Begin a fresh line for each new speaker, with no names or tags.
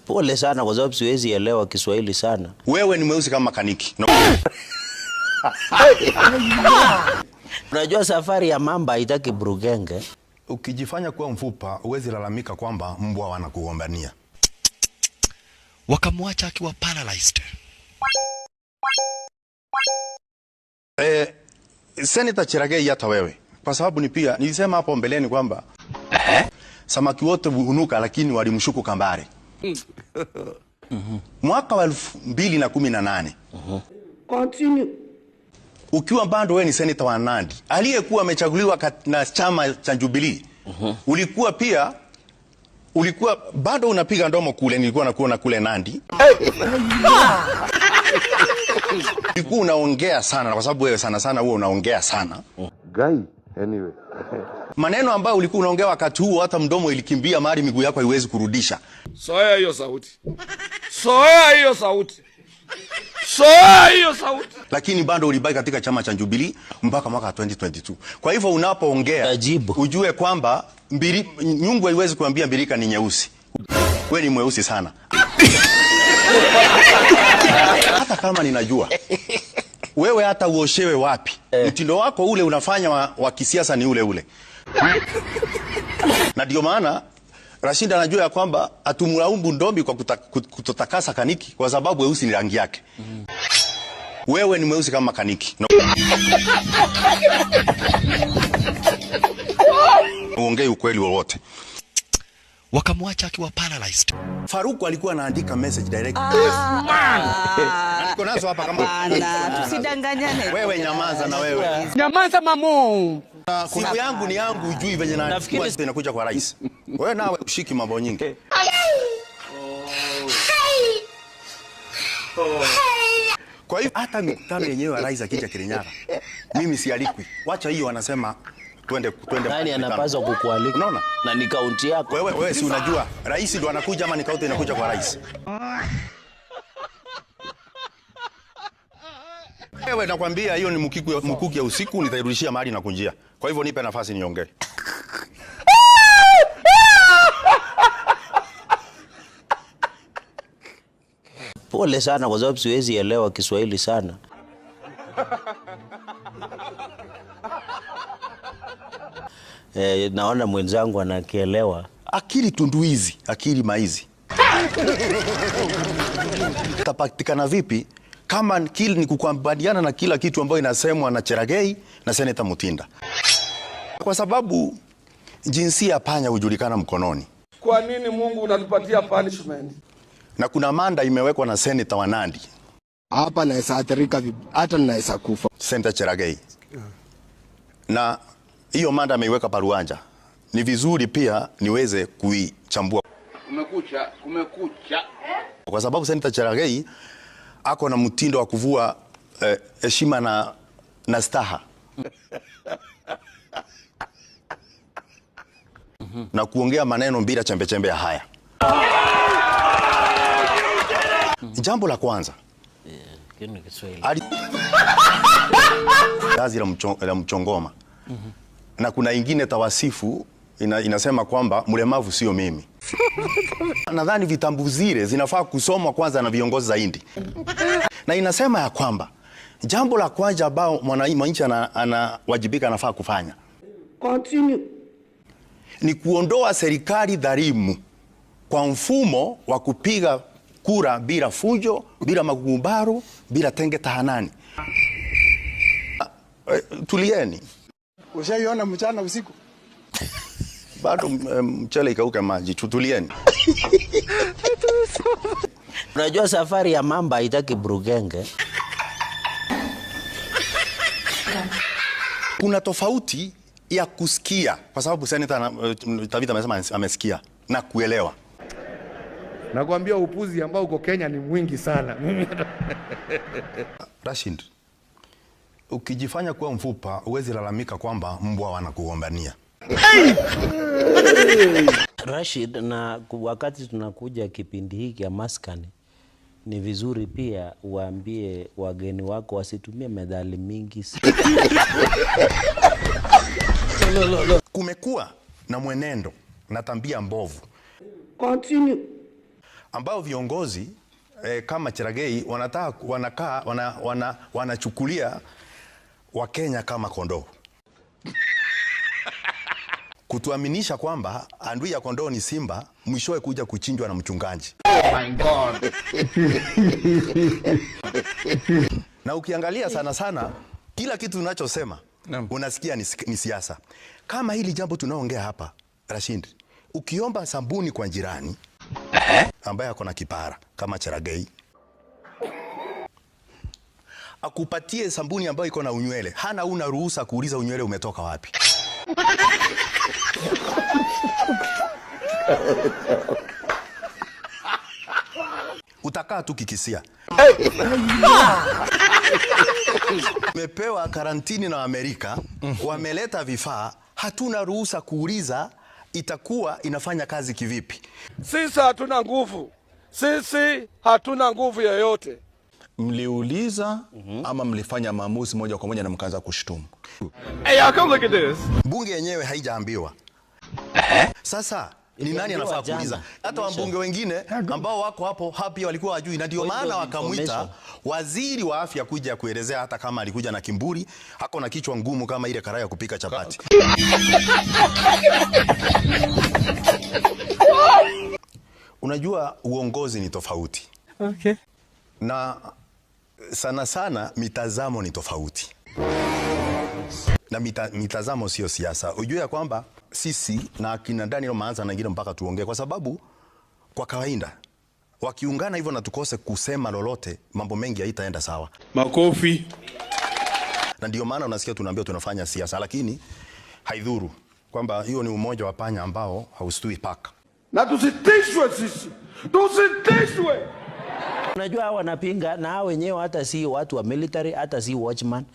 Pole sana kwa sababu siwezi elewa Kiswahili sana.
Wewe ni mweusi kama kaniki. No.
Unajua safari ya mamba haitaki burukenge.
Ukijifanya kuwa mfupa, huwezi lalamika kwamba mbwa wanakugombania.
Wakamwacha akiwa paralyzed.
Senator Cherargei, hata wewe, kwa sababu ni pia nilisema hapo mbeleni kwamba samaki wote hunuka, lakini walimshuku kambare. Mwaka wa 2018
Continue.
ukiwa bado wewe ni senator wa Nandi aliyekuwa amechaguliwa na chama cha Jubilee, ulikuwa pia ulikuwa bado unapiga ndomo kule, nilikuwa nakuona kule Nandi. Ulikuwa unaongea sana, kwa sababu wewe sana sana huwa unaongea sana.
Guy, anyway.
Maneno ambayo ulikuwa unaongea wakati huo, hata mdomo ilikimbia mahali miguu yako haiwezi kurudisha.
Soea hiyo sauti. Soea hiyo sauti. Soea hiyo sauti.
Lakini bado ulibaki katika chama cha Jubilee mpaka mwaka 2022. Kwa hivyo unapoongea
Tajibu.
ujue kwamba nyungu haiwezi kuambia birika ni nyeusi. Wewe ni mweusi sana. Hata kama ninajua wewe hata uoshewe wapi, mtindo wako ule unafanya wa kisiasa ni ule ule. Na ndio maana Rashid anajua ya kwamba atumlaumu Ndombi kwa kutotakasa kaniki, kwa sababu weusi ni rangi yake. Wewe ni mweusi kama kaniki. No. Uongee ukweli wowote.
Wakamwacha akiwa paralyzed.
Faruku alikuwa anaandika message direct. Niko nazo hapa kama
Bana, tusidanganyane.
Wewe nyamaza na wewe.
Nyamaza mamo.
Simu yangu ni yangu, ujui venye na
Nafikiri-
inakuja kwa rais. Wewe nawe ushiki mambo nyingi. Kwa hiyo hata mikutano yenyewe ya rais akija Kirinyaga, mimi sialikwi. Wacha hiyo, wanasema twende twende.
Nani anapaswa kukualika?
Unaona?
Na ni kaunti yako.
Wewe si unajua rais ndo anakuja ama ni kaunti inakuja kwa rais? Wewe nakwambia hiyo ni mkuki ya usiku, nitairudishia mahali na kunjia. Kwa hivyo nipe nafasi niongee.
Pole sana kwa sababu siwezi elewa Kiswahili sana. Naona mwenzangu anakielewa.
Akili tunduizi, akili maizi. Tapatikana vipi kama ni kukubaliana na kila kitu ambayo inasemwa na Cherargei na Senator Mutinda? Kwa sababu jinsia ya panya hujulikana mkononi.
Kwa nini Mungu unatupatia punishment?
Na kuna manda imewekwa na Senator wa Nandi,
Hapa naweza athirika, hata naweza kufa.
Senator Cherargei. Na hiyo manda ameiweka paruanja. Ni vizuri pia niweze kuichambua.
Kumekucha, kumekucha.
Kwa sababu Senator Cherargei ako na mtindo wa kuvua heshima na staha. Na kuongea maneno bila chembe chembe ya haya. Jambo la kwanza, gazi la mchongoma. Na kuna ingine tawasifu inasema kwamba mlemavu sio mimi. Nadhani vitabu zile zinafaa kusomwa kwanza na viongozi zaidi. Na inasema ya kwamba jambo la kwanza ambao mwananchi anawajibika anafaa kufanya
Continue.
ni kuondoa serikali dhalimu kwa mfumo wa kupiga kura bila fujo, bila magumbaro, bila tenge tahanani. Tulieni.
Ushaiona mchana usiku?
Bado mchele ikauke maji, tutulieni.
Unajua safari ya mamba haitaki burukenge.
Kuna tofauti ya kusikia, kwa sababu Senator Tabitha amesema amesikia na kuelewa.
Nakwambia upuzi ambao uko Kenya ni mwingi sana.
Rashid, ukijifanya kuwa mfupa huwezi lalamika kwamba mbwa wanakugombania.
Rashid, na wakati tunakuja kipindi hiki ya maskani, ni vizuri pia uambie wageni wako wasitumie methali mingi.
Kumekuwa na mwenendo na tabia mbovu
Continue.
Ambao viongozi kama Cherargei wanataka wanakaa wanachukulia Wakenya kama kondoo. Kutuaminisha kwamba adui ya kondoo ni simba, mwishowe kuja kuchinjwa na mchungaji.
Oh my God.
Na ukiangalia sana sana kila kitu unachosema unasikia ni siasa. Kama hili jambo tunaongea hapa, Rashid, ukiomba sabuni kwa jirani ambaye ako na kipara kama Cherargei, akupatie sabuni ambayo iko na unywele, hana una ruhusa kuuliza unywele umetoka wapi. Utakaa tu kikisia. Tumepewa karantini na Amerika, wameleta vifaa, hatuna ruhusa kuuliza itakuwa inafanya kazi kivipi.
Sisi hatuna nguvu. Sisi hatuna nguvu yoyote.
Mliuliza ama mlifanya maamuzi moja kwa moja na mkaanza kushtumu?
Hey, y'all, come look at this.
Bunge yenyewe haijaambiwa. Sasa ni nani anafaa kuuliza? Hata wabunge wengine ambao wako hapo hapi walikuwa hawajui, na ndio maana wakamuita waziri wa afya kuja kuelezea, hata kama alikuja na kimburi, hako na kichwa ngumu kama ile karai ya kupika chapati. Unajua uongozi ni tofauti.
Okay.
Na sana sana mitazamo ni tofauti. Na mitazamo sio siasa. Ujue ya kwamba sisi na akina Daniel Maanza na wengine mpaka tuongee, kwa sababu kwa kawaida wakiungana hivyo na tukose kusema lolote, mambo mengi haitaenda sawa.
Makofi.
Na ndio maana unasikia tunaambiwa tunafanya siasa, lakini haidhuru kwamba hiyo ni umoja wa panya ambao haustui paka.
Na tusitishwe sisi. Tusitishwe.
Unajua hawa wanapinga na hao wenyewe hata si watu wa military, hata si watchman.